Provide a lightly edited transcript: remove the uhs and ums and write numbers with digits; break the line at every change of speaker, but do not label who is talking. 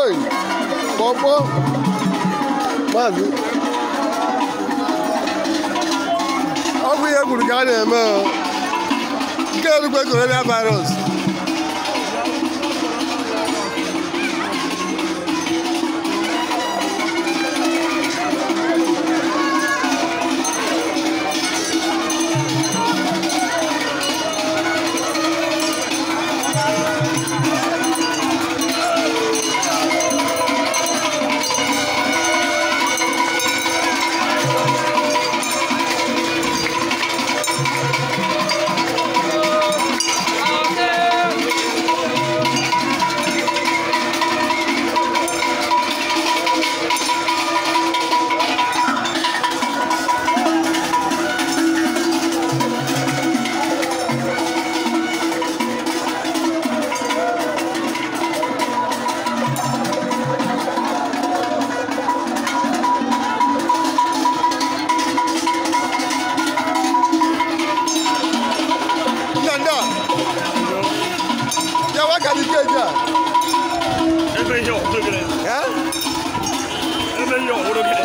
Hey! Pọpọ! Maazị! Ọ bụ ihe kwuru ka a na-eme o. Nke erukwe coronavirus. Nyanda! Ya waka ni keji a?
Ebe ihe ọhụrụ gịnị?
Eh?
Ebe ihe ọhụrụ gịnị?